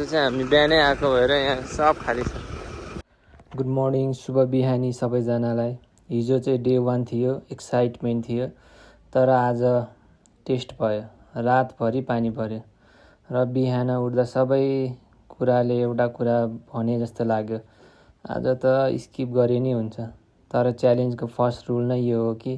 चाहिँ हामी बिहानै आएको भएर यहाँ सब खाली छ। गुड मर्निङ, शुभ बिहानी सबैजनालाई। हिजो चाहिँ डे 1 थियो, एक्साइटमेन्ट थियो, तर आज टेस्ट भयो। रातभरि पानी पर्यो र बिहान उठ्दा सबै कुराले एउटा कुरा भने जस्तो लाग्यो, आज त स्किप गरे नि हुन्छ। तर च्यालेन्जको फर्स्ट रुल नै यो हो कि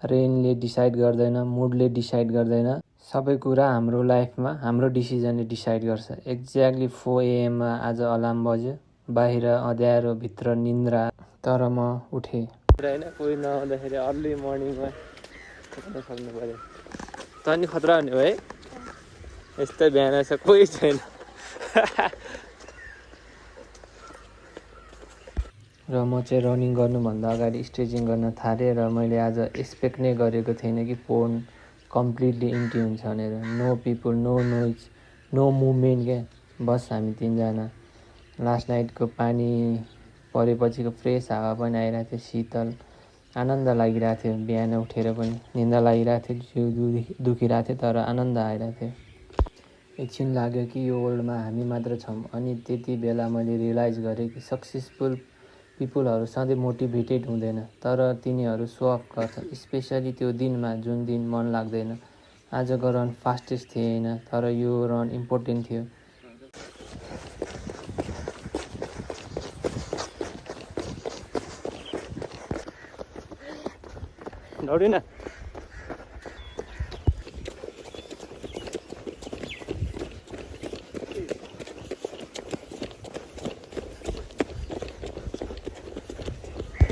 रेनले डिसाइड गर्दैन, मुडले डिसाइड गर्दैन, सबै कुरा हाम्रो लाइफमा हाम्रो डिसिजनले डिसाइड गर्छ। एक्ज्याक्टली 4 AM मा आज अलार्म बज्यो। बाहिर अँध्यारो, भित्र निन्द्रा, तर म उठेँ। होइन, कोही नआउँदाखेरि अर्ली मर्निङमा उठ्न सक्नु पऱ्यो। त नि खतरा हुने हो है, यस्तै बिहान छ, कोही छैन। र म चाहिँ रनिङ गर्नुभन्दा अगाडि स्ट्रेचिङ गर्न थालेँ र मैले आज एक्सपेक्ट नै गरेको थिइनँ कि फोन कम्प्लिटली इम्टी हुन्छ भनेर। No people, no noise, no movement क्या, बस हामी तिनजना। लास्ट नाइटको पानी परेपछिको फ्रेस हावा पनि आइरहेको थियो, शीतल, आनन्द लागिरहेको थियो। बिहान उठेर पनि निन्दा लागिरहेको थियो, जिउ दुखिरहेको थियो, तर आनन्द आइरहेको थियो। एकछिन लाग्यो कि यो वर्ल्डमा हामी मात्र छौँ। अनि त्यति बेला मैले रियलाइज गरेँ कि सक्सेसफुल पिपुलहरू सधैँ मोटिभेटेड हुँदैन, तर तिनीहरू सो अफ गर्छन्, स्पेसली त्यो दिनमा जुन दिन मन लाग्दैन। आजको रन फास्टेस्ट थिएन, तर यो रन इम्पोर्टेन्ट थियो। दौडिन।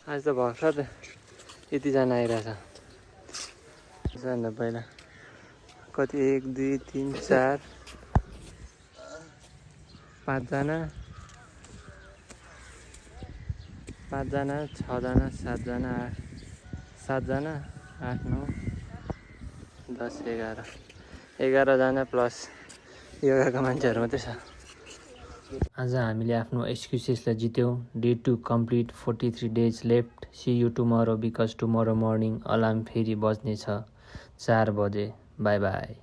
आज त भर्खर त यतिजना आइरहेछ। सबभन्दा पहिला कति 1 2 3 4 5 जना, 5 जना, 6 जना, 7 जना, 7 जना, 8 9 10 11 जना प्लस योगाका मान्छेहरू मात्रै छ। आज हामीले आफ्नो एक्सक्युसेसलाई जित्यौँ। Day 2 complete, 43 days left. See you tomorrow, because tomorrow morning alarm फेरि बज्नेछ 4 बजे। Bye by.